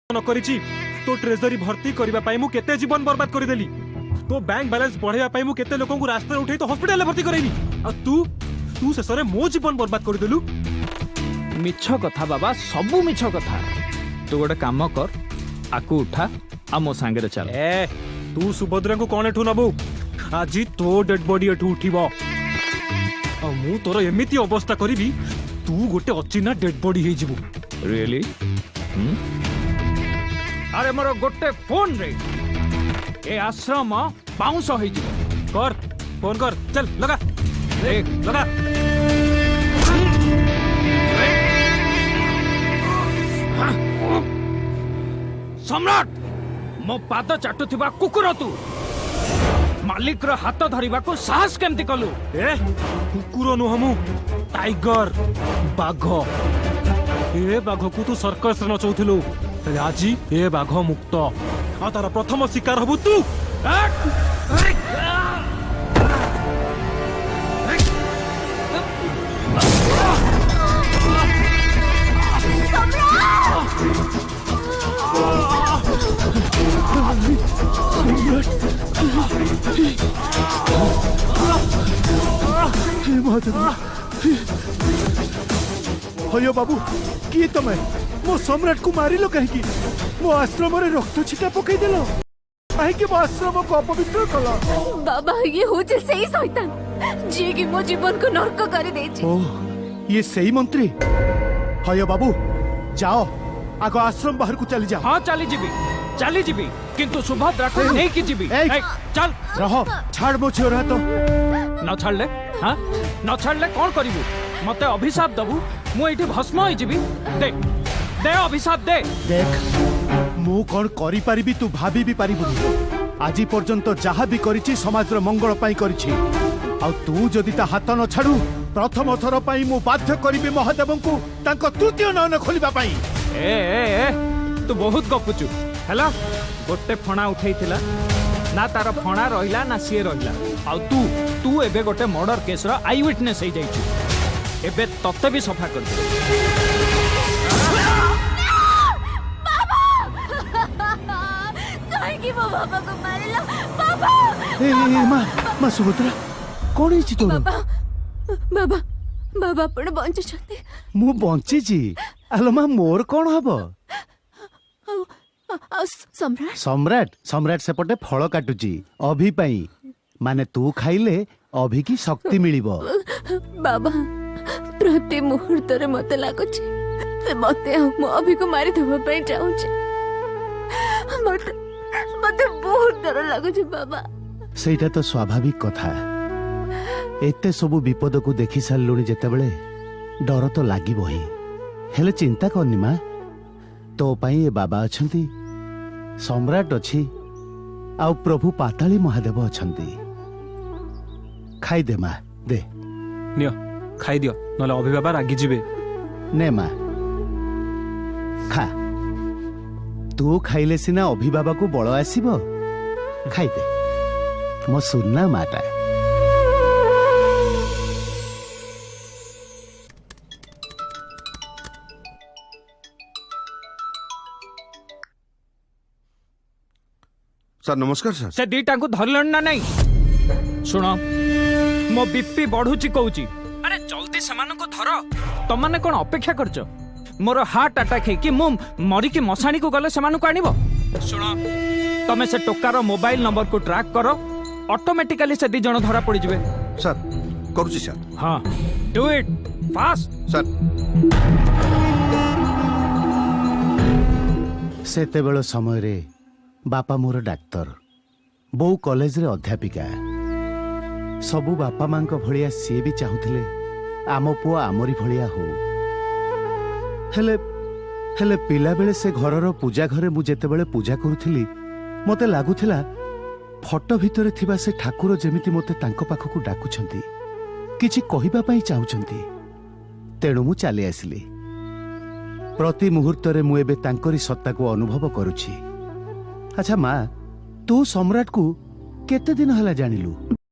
ନ କରିଛି? ତୋ ଟ୍ରେଜରୀ ଭର୍ତ୍ତି କରିବା ପାଇଁ ମୁଁ କେତେ ଜୀବନ ବର୍ବାଦ କରିଦେଲି। ତୋ ବ୍ୟାଙ୍କ ବାଲାନ୍ସ ବଢେଇବା ପାଇଁ ମୁଁ କେତେ ଲୋକଙ୍କୁ ରାସ୍ତାରେ ଉଠେଇ ତୋ ହସ୍ପିଟାଲରେ ଭର୍ତ୍ତି କରେଇଲି। ଆଉ ତୁ ତୁ ଶେଷରେ ମୋ ଜୀବନ ବର୍ବାଦ କରିଦେଲୁ। ମିଛ କଥା ବାବା, ସବୁ ମିଛ କଥା। ତୁ ଗୋଟେ କାମ କର, ଆକୁ ଉଠା ଆଉ ମୋ ସାଙ୍ଗରେ ଚାଲ। ଏ, ତୁ ସୁଭଦ୍ରାଙ୍କୁ କଣ ଏଠୁ ନବୁ? ଆଜି ତୋ ଡେଡ୍ ବଡି ଏଠୁ ଉଠିବ ଆଉ ମୁଁ ତୋର ଏମିତି ଅବସ୍ଥା କରିବି, ତୁ ଗୋଟେ ଅଚିହ୍ନା ଡେଡ୍ ବଡି ହେଇଯିବୁ। ରିଏଲି? ଆରେ, ମୋର ଗୋଟେ ଫୋନରେ ଏ ଆଶ୍ରମ ବାଉଁଶ ହେଇଯିବ। କର, ଫୋନ କର, ଚାଲ, ଲଗା। ଦେଖ। ଲଗା। ସମ୍ରାଟ, ମୋ ପାଦ ଚାଟୁଥିବା କୁକୁର, ତୁ ମାଲିକର ହାତ ଧରିବାକୁ ସାହସ କେମିତି କଲୁ? ଏ, କୁକୁର ନୁହଁ ମୁଁ, ଟାଇଗର, ବାଘ। ଏ ବାଘକୁ ତୁ ସର୍କସରେ ନଚଉଥିଲୁ। ହେଲେ ଆଜି ଏ ବାଘ ମୁକ୍ତ ଆଉ ତାର ପ୍ରଥମ ଶିକାର ହବୁ ତୁ। ହେ ମହାଦେବ! ହରିଓ ବାବୁ, କିଏ ତମେ? ମୋ ସମ୍ରାଟକୁ ମାରିଲ କାହିଁକି? ମୋ ଆଶ୍ରମରେ ରକ୍ତ ଛିଟା ପକେଇଦେଲ କାହିଁକି? ମୋ ଆଶ୍ରମକୁ ଅପବିତ୍ର କଲ। ବାବା, ଇଏ ହଉଛି ସେଇ ଶୈତାନ, ଯିଏକି ମୋ ଜୀବନକୁ ନର୍କ କରିଦେଇଛି। ଓ, ଇଏ ସେଇ ମନ୍ତ୍ରୀ। ହୟ ବାବୁ, ଯାଅ, ଆଗ ଆଶ୍ରମ ବାହାରକୁ ଚାଲିଯାଅ। ହଁ, ଚାଲିଯିବି, ଚାଲିଯିବି, କିନ୍ତୁ ସୁଭଦ୍ରାକୁ ଏଇ, ନେଇକି ଯିବି। ଏଇ। ଏଇ, ଚାଲ। ରହ, ଛାଡ଼ ମୋ ଝିଅର ହାତ। ନ ଛାଡ଼ିଲେ? ହଁ, ନ ଛାଡ଼ିଲେ କଣ କରିବୁ? ମତେ ଅଭିଶାପ ଦବୁ, ମୁଁ ଏଇଠି ଭସ୍ମ ହେଇଯିବି? ଦେ, ଦେ, ଅଭିଶାପ ଦେ। ଦେଖ, ମୁଁ କଣ କରିପାରିବି ତୁ ଭାବି ବି ପାରିବୁନି। ଆଜି ପର୍ଯ୍ୟନ୍ତ ଯାହା ବି କରିଛି, ସମାଜର ମଙ୍ଗଳ ପାଇଁ କରିଛି। ଆଉ ତୁ ଯଦି ତା ହାତ ନ ଛାଡୁ, ପ୍ରଥମ ଥର ପାଇଁ ମୁଁ ବାଧ୍ୟ କରିବି ମହାଦେବଙ୍କୁ ତାଙ୍କ ତୃତୀୟ ନୟନ ଖୋଲିବା ପାଇଁ। ଏ ଏ ଏ, ତୁ ବହୁତ ଗପୁଛୁ। ହେଲା, ଗୋଟେ ଫଣା ଉଠେଇଥିଲା ନା, ତାର ଫଣା ରହିଲା ନା ସିଏ ରହିଲା। ଆଉ ତୁ ତୁ ଏବେ ଗୋଟେ ମର୍ଡର କେସର I witness ହେଇଯାଇଛୁ। ଏବେ ତତେ ବି ସଫା କରିଦେବି। କାହିଁକି ମୋ ବାବାକୁ ମାରିଲ ବାବା? ଏ ଏ, ମା, ମା ସୁଭଦ୍ରା, କଣ ହେଇଛି ତୋର? ବାବା, ବାବା, ବାବା, ଆପଣ ବଞ୍ଚିଛନ୍ତି? ମୁଁ ବଞ୍ଚିଛି। ଆଲୋ ମା, ମୋର କଣ ହବ? ଆଉ ଆଉ ସମ୍ରାଟ? ସମ୍ରାଟ, ସମ୍ରାଟ ସେପଟେ ଫଳ କାଟୁଛି ଅଭି ପାଇଁ। ମାନେ ତୁ ଖାଇଲେ ଅଭିକି ଶକ୍ତି ମିଳିବ। ବାବା, ପ୍ରତି ମୁହୂର୍ତ୍ତରେ ମତେ ଲାଗୁଛି ସେ ମତେ ଆଉ ମୋ ଅଭିକୁ ମାରିଦେବା ପାଇଁ ଚାହୁଁଛି। ମତେ ମତେ ବହୁତ ଡର ଲାଗୁଛି ବାବା। ସେଇଟା ତ ସ୍ୱାଭାବିକ କଥା। ଏତେ ସବୁ ବିପଦକୁ ଦେଖି ସାରିଲୁଣି ଯେତେବେଳେ, ଡର ତ ଲାଗିବ ହିଁ। ହେଲେ ଚିନ୍ତା କରନି ମା, ତୋ ପାଇଁ ଏ ବାବା ଅଛନ୍ତି, ସମ୍ରାଟ ଅଛି, ଆଉ ପ୍ରଭୁ ପାତାଳୀ ମହାଦେବ ଅଛନ୍ତି। ଖାଇଦେ ମା, ଦେ। ନିଅ, ଖାଇଦିଅ, ନହେଲେ ଅଭି ବାବା ରାଗିଯିବେ। ନେ ମା, ଖା। ତୁ ଖାଇଲେ ସିନା ଅଭି ବାବାକୁ ବଳ ଆସିବ। ଖାଇଦେ ମୋ ସୁନା ମାଟା। ସାର୍, ନମସ୍କାର ସାର୍। ସେ ଦିଟାଙ୍କୁ ଧରିଲଣି ନା ନାଇଁ? ଶୁଣ, ମୋ ବିପି ବଢୁଛି କହୁଛି। ଆରେ, ଜଲ୍ଦି ସେମାନଙ୍କୁ ଧର। ତମମାନେ କଣ ଅପେକ୍ଷା କରିଛ, ମୋର ହାର୍ଟ ଆଟାକ୍ ହେଇକି ମୁଁ ମରିକି ମଶାଣିକୁ ଗଲେ ସେମାନଙ୍କୁ ଆଣିବ? ଶୁଣ, ତମେ ସେ ଟୋକାର ମୋବାଇଲ ନମ୍ବରକୁ ଟ୍ରାକ୍ କର, ଅଟୋମେଟିକାଲି ସେ ଦି ଜଣ ଧରା ପଡିଯିବେ। ସାର୍, କରୁଛି ସାର୍। ହଁ, do eat first. Sir. ସେତେବେଳ ସମୟରେ ବାପା ମୋର ଡାକ୍ତର, ବୋଉ କଲେଜରେ ଅଧ୍ୟାପିକା। ସବୁ ବାପା ମାଙ୍କ ଭଳିଆ ସିଏ ବି ଚାହୁଁଥିଲେ ଆମ ପୁଅ ଆମରି ଭଳିଆ ହଉ। ହେଲେ ହେଲେ ପିଲାବେଳେ ସେ ଘରର ପୂଜା ଘରେ ମୁଁ ଯେତେବେଳେ ପୂଜା କରୁଥିଲି, ମୋତେ ଲାଗୁଥିଲା ଫଟୋ ଭିତରେ ଥିବା ସେ ଠାକୁର ଯେମିତି ମୋତେ ତାଙ୍କ ପାଖକୁ ଡାକୁଛନ୍ତି, କିଛି କହିବା ପାଇଁ ଚାହୁଁଛନ୍ତି। ତେଣୁ ମୁଁ ଚାଲି ଆସିଲି। ପ୍ରତି ମୁହୂର୍ତ୍ତରେ ମୁଁ ଏବେ ତାଙ୍କରି ସତ୍ତାକୁ ଅନୁଭବ କରୁଛି। ଆଚ୍ଛା ମା, ତୁ ସମ୍ରାଟକୁ କେତେ ଦିନ ହେଲା ଜାଣିଲୁ?